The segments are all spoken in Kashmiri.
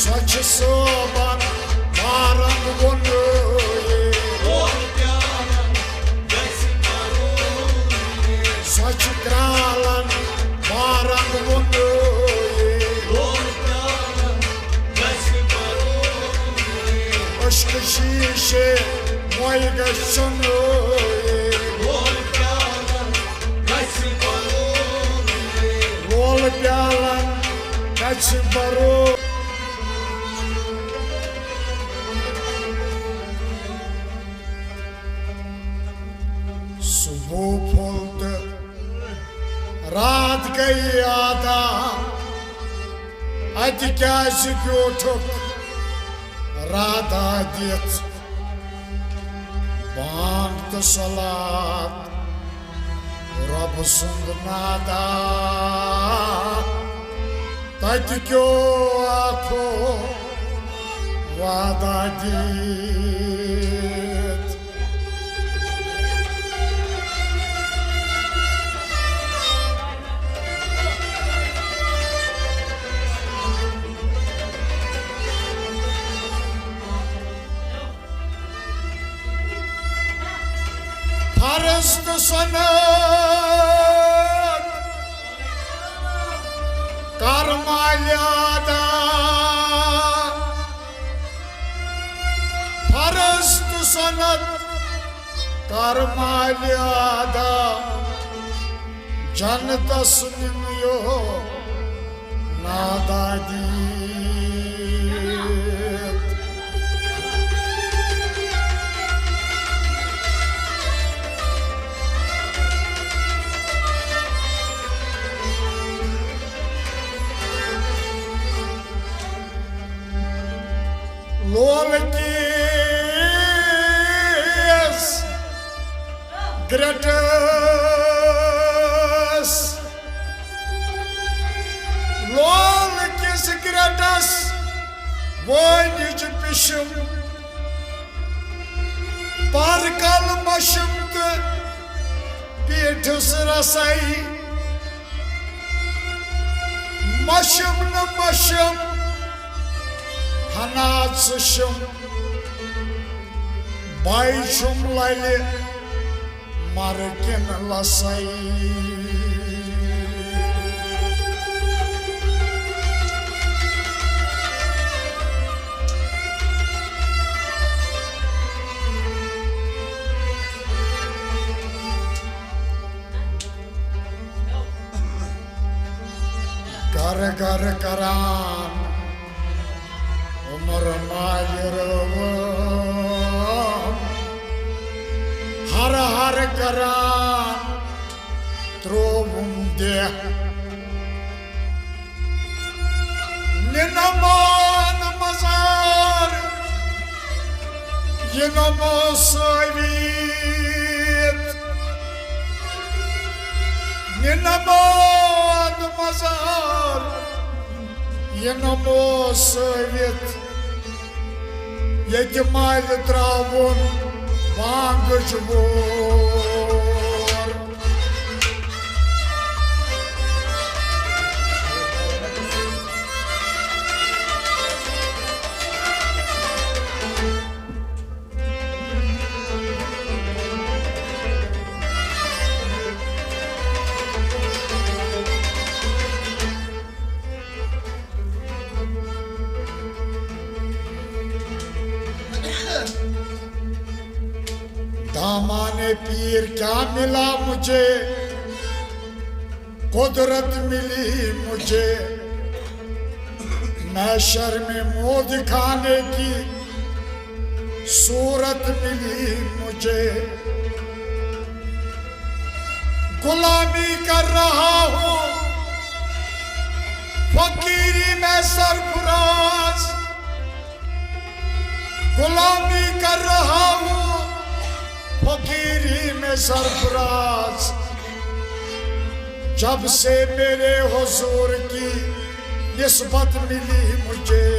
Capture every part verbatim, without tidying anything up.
سۄ چھِ صٲبَن بارَن ووٚنُے۔ سۄ چھِ کرٛالَن بارَن ووٚنُے۔ عشقہٕ شیٖشے مۄے گژھِ ژھیوٚنُے۔ لولہٕ پیالَن گژھِ بَرو۔ صُبح پھوٚل تہٕ راتھ گٔیہِ ادا، اَتہِ کیٛازِ بیوٗٹھُکھ راتھا دِتھ؟ بانٛگ تہٕ صلات رۄبہٕ سُنٛد نادا، تَتہِ کیٛو آکھو وعدہ دِتھ۔ فرض تہٕ سنت کر مالہِ ادا۔ فرض تہٕ سنت کر مالہِ ادا۔ جنتس نِنہٕ یو نادا دِتھ۔ لولہٕ کِس گرٛٹس، لولہٕ کِس گرٛٹس وٲنِج پِشم، پرکل مشم تہٕ پیٖٹھِس رسے۔ مشم نہٕ مشم، ہنا ژٕ شم، بے چھُم للہِ مرٕ کِنہٕ لسے۔ گرٕ گرٕ کران عمر مالہِ رٲوٕم، ہر ہر کران ترووُم دیہ۔ نِنَم مزار، یِنَم سٲوِتھ۔ نِنَم مزار، یِنَم سٲوِتھ۔ ییٚتہِ مالہِ ترٛاوُن بانٛگٕچ وور۔ دامانِ پیر کیا ملا مجھے، قدرت ملی مجھے، محشر میں منہ دکھانے کی صورت ملی مجھے۔ غلامی کر رہا ہوں فقیری میں سرفراز، غلامی کر رہا ہوں فقیری میں سرفراز۔ جب سے میرے حضور کی نسبت ملی مجھے۔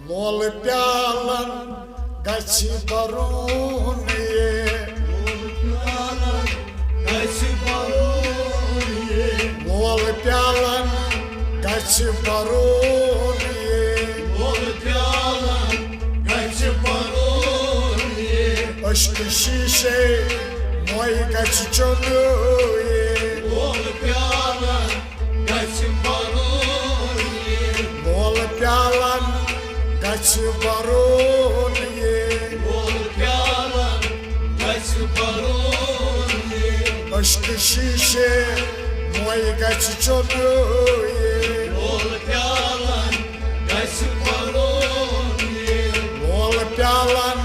لولہٕ پیالن گژھِ بَرُن یہِ۔ گژھِ بَرُن یہِ۔ لولہٕ پیالَن گژھِ بَرُن یہِ۔ لولہٕ پیالَن گژھِ بَرُن یہِ۔ عشقہٕ شیٖشے مۄے گژھِ چیوٚنُے۔ لولہٕ پیالَن گژھِ بَرُن یہِ۔ لولہٕ پیالَن گژھِ بَرُن یہِ۔ لولہٕ پیالَن گژھِ بَرُن یہِ۔ عشقہٕ شیٖشے مۄے گژھِ چیوٚنُے۔ لولہٕ پیالَن گژھِ بَرُن یہِ۔ لولہٕ پیالَن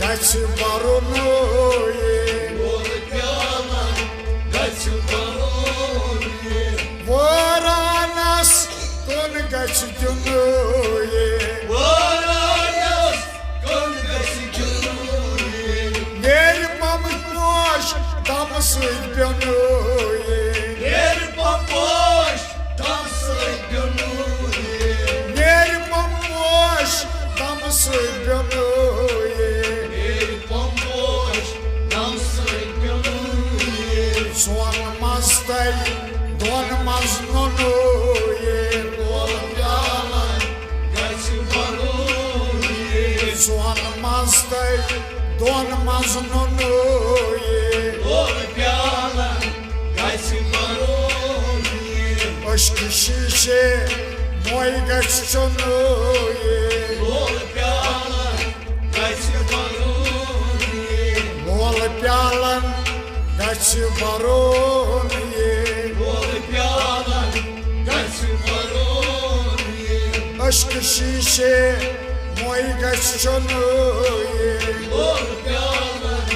گژھِ بَرُن یہِ۔ لولہٕ پیالَن گژھِ بَرُن یہِ۔ وٲرانَس کُن گژھِ دیُن یہِ۔ وٲرانَس کُن گژھِ دیُن یہِ۔ نیرِ پمہٕ پوش دمہٕ سۭتۍ بیوٚن یہِ۔ نیرِ پمہٕ پوش دمہٕ سۭتۍ بیوٚن یہِ۔ نیرِ پمہٕ پوش دمہٕ سۭتۍ بیوٚن یہِ۔ نیرِ پمہٕ پوش دمہٕ سۭتۍ بیوٚن یہِ۔ سۄن منٛز تَلہِ دۄن منٛز نوٚنُے۔ لولہٕ پیالَن گژھِ بَرُن یہِ۔ سۄن منٛز تَلہِ دۄن منٛز نوٚنُے۔ لولہٕ پیالَن گژھِ بَرُن یہِ۔ عشقہٕ شیٖشے مۄے گژھِ چیوٚنُے۔ لولہٕ پیالَن گژھِ بَرُن یہِ۔ لولہٕ پیالَن گژھِ بَرُن یہِ۔ لولہٕ پیالَن گژھِ بَرُن یہِ۔ عشقہٕ شیٖشے مۄے گژھِ چیوٚنُے۔ لولہٕ پیالَن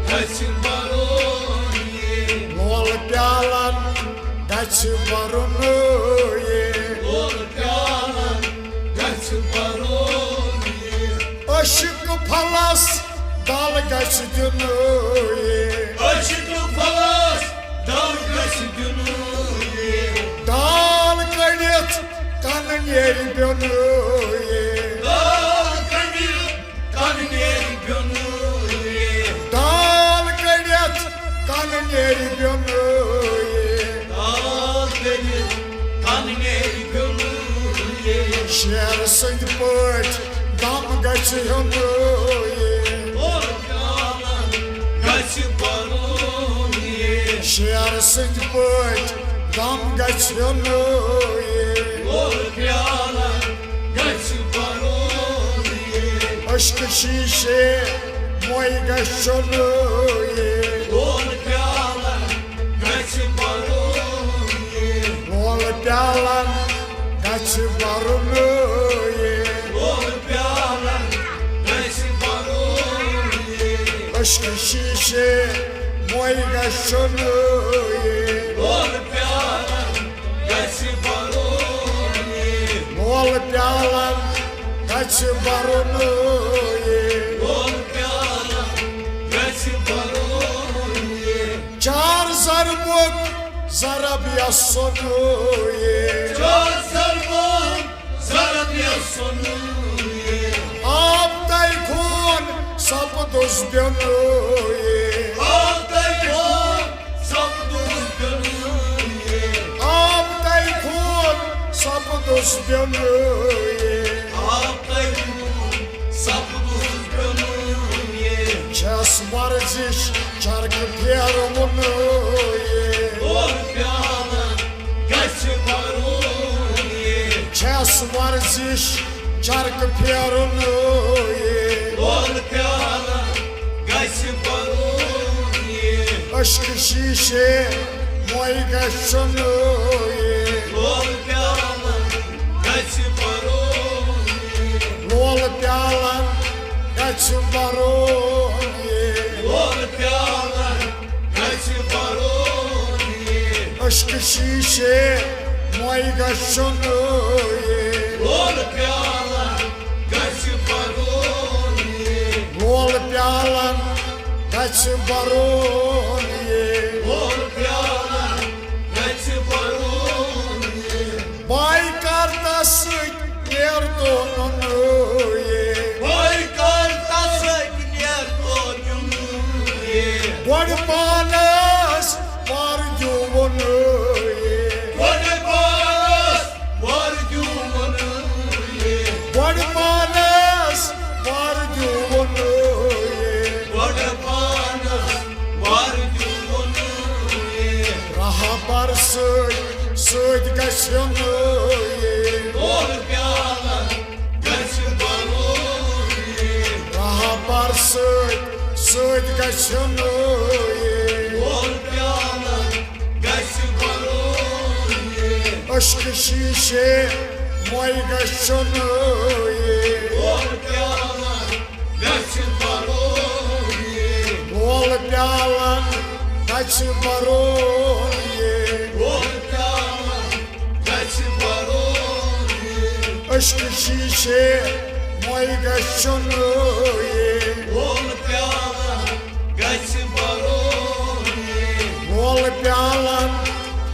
گژھِ بَرُن یہِ۔ لولہٕ پیالَن گژھِ بَرُن یہِ۔ لولہٕ پیالَن گژھِ بَرُن یہِ۔ عشق پھلس دل گژھِ دیُن یہِ۔ عشق پھلس دل گژھِ دیُن یہِ۔ دال کٔڑِتھ کَنہٕ نیرِ بیوٚن یہِ۔ دال کٔڑِتھ کَنہٕ نیرِ بیوٚن یہِ۔ دال کٔڑِتھ کَنہٕ نیرِ بیوٚن یہِ۔ دال کٔڑِتھ کَنہٕ نیرِ بیوٚن یہِ۔ شیر سٕنٛدۍ پٲٹھۍ دم گژھِ ہیوٚن یہِ۔ لولہٕ پیالَن گژھِ بَرُن یہِ۔ شیر سٕنٛدۍ پٲٹھۍ دم گژھِ ہیوٚن یہِ۔ لولہٕ پیالَن گژھِ بَرُن یہِ۔ عشقہٕ شیٖشے مۄے گژھِ چیوٚنُے۔ لولہٕ پیالَن گژھِ بَرُن یہِ۔ لولہٕ پیالَن گژھِ بَرُن یہِ۔ لولہٕ پیالَن گژھِ بَرُن یہِ۔ عشقہٕ شیٖشے مۄے گژھِ چیوٚنُے۔ لولہٕ پیالَن گژھِ بَرُن یہِ۔ لولہٕ پیالَن گژھِ بَرُن یہِ۔ لولہٕ پیالَن گژھِ بَرُن یہِ۔ چار ضربُک ضرب یَس سوٚنُے۔ چار ضربُک ضرب یَس سوٚنُے۔ آب تَے خوٗن سَپدُس بیوٚنُے۔ آب تَے خوٗن سَپدُس بیوٚنُے۔ آب تَے خوٗن سَپدُس بیوٚنُے۔ آب تَے خوٗن سَپدُس بیوٚنُے۔ چھَس ورزش چرکہٕ پھیروُنُے۔ لولہٕ پیالَن گژھِ بَرُن یہِ۔ چھَس ورزش چرکہٕ پھیروُنُے۔ لولہٕ پیالَن گژھِ بَرُن یہِ۔ عشقہٕ شیٖشے مۄے گژھِ چیوٚنُے۔ لولہٕ پیالَن گژھِ بَرُن یہِ۔ لولہٕ پیالَن گژھِ بَرُن یہِ۔ لولہٕ پیالَن گژھِ بَرُن یہِ۔ عشقہٕ شیٖشے مۄے گژھِ چیوٚنُے۔ لولہٕ پیالَن گژھِ بَرُن یہِ۔ لولہٕ پیالَن گژھِ بَرُن یہِ۔ لولہٕ پیالَن گژھِ بَرُن یہِ۔ بایہِ کارتَس سۭتۍ نیر دونُن یہِ۔ بایہِ کارتَس سۭتۍ سۭتۍ گژھِ نوٚو یہِ۔ وول پیالہٕ گژھِ بھرُن یہِ۔ عشقہٕ شیٖشے مۄے گژھِ نوٚو یہِ۔ وول پیالہٕ گژھِ بھرُن یہِ۔ وول پیالہٕ گژھِ بھرُن یہِ۔ وول پیالہٕ گژھِ بھرُن یہِ۔ عشقہٕ شیٖشے مۄے گژھِ نوٚو یہِ۔ وول پیالہٕ گژھِ بھرُن یہِ۔ وول پیالہٕ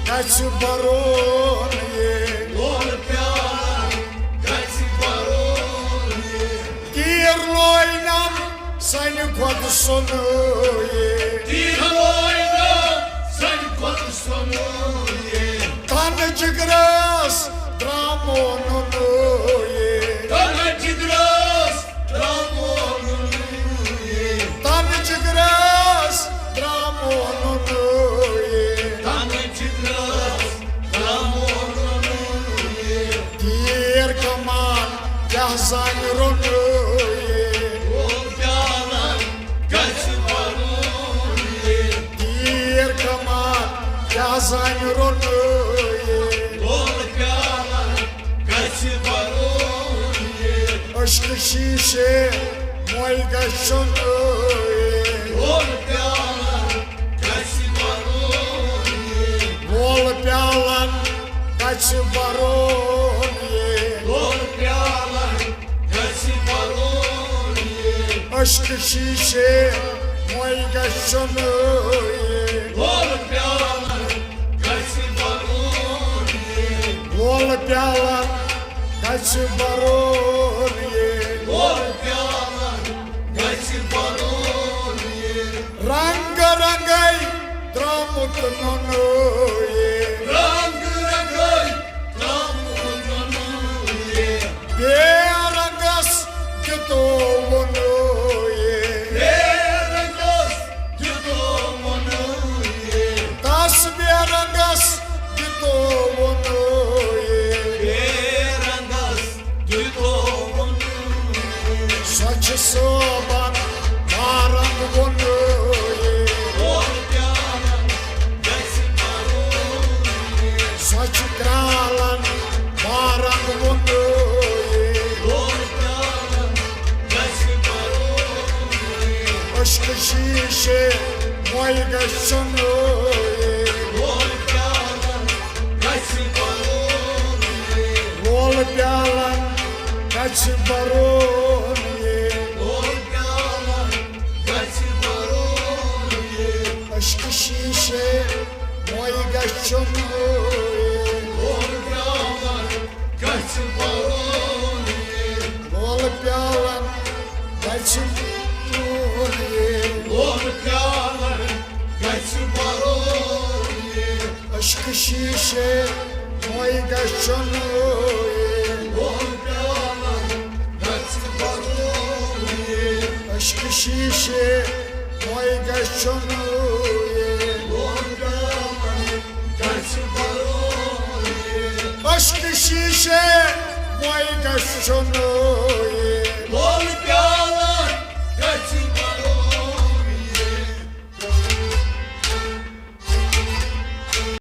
گژھِ بھرُن یہِ۔ وول پیالہٕ گژھِ بھرُن یہِ۔ تیٖر لوینم سانہِ کھۄتہٕ سۄنٕے۔ تیٖر لوینم سانہِ کھۄتہٕ سۄنٕے۔ تن جگرس درامو نوٚنٕے۔ تن جگرس درامو نوٚنٕے۔ تن جگرس درامو نوٚنٕے۔ تن جگرس درامو نوٚنٕے۔ تیٖر کمان کیٛاہ زانہِ روٚنٕے۔ وول پیالہٕ گژھِ بھرُن یہِ۔ تیٖر کمان کیٛاہ زانہِ روٚنٕے۔ وول پیالہٕ گژھِ بھرُن یہِ۔ عشقہٕ شیٖشے مۄے گژھِ نوٚو یہِ۔ وول پیالہٕ گژھِ بھرُن یہِ۔ وول پیالہٕ گژھِ بھرُن یہِ۔ وول پیالہٕ گژھِ بھرُن یہِ۔ عشقہٕ شیٖشے مۄے گژھِ نوٚو یہِ۔ وول پیالہٕ گژھِ بھرُن یہِ۔ وول پیالہٕ گژھِ بھرُن یہِ۔ وول پیالہٕ گژھِ بھرُن یہِ۔ رنگ رنگے درامُت نوٚنٕے۔ رنگ رنگے درامُت نوٚنٕے۔ بے رنگس دیُتو ووٚنٕے۔ بے رنگس دیُتو ووٚنٕے۔ تس بے رنگس دیُتو ووٚنٕے۔ بے رنگس دیُتو ووٚنٕے۔ سۄ چھِ صٲبن بارنگ ووٚنٕے۔ وول پیالہٕ گژھِ بھرُن یہِ۔ سۄ چھِ کرالن بارنگ ووٚنٕے۔ وول پیالہٕ گژھِ بھرُن یہِ۔ عشقہٕ شیٖشے مۄے گژھِ نوٚو یہِ۔ وول پیالہٕ گژھِ بھرُن یہِ۔ وول پیالہٕ گژھِ بھرُن یہِ۔ وول پیالہٕ گژھِ بھرُن یہِ۔ عشقہٕ شیٖشے مۄے گژھِ نوٚو یہِ۔ وول پیالہٕ گژھِ بھرُن یہِ۔ وول پیالہٕ گژھِ نوٚو یہِ۔ وول پیالہٕ گژھِ بھرُن یہِ۔ عشقہٕ شیٖشے مۄے گژھِ نوٚو یہِ۔ وول پیالہٕ گژھِ بھرُن یہِ۔ عشقہٕ شیٖشے مۄے گژھِ نوٚو یہِ۔ وول پیالہٕ گژھِ بھرُن یہِ۔ عشقہٕ شیٖشے مۄے گژھِ نوٚو یہِ۔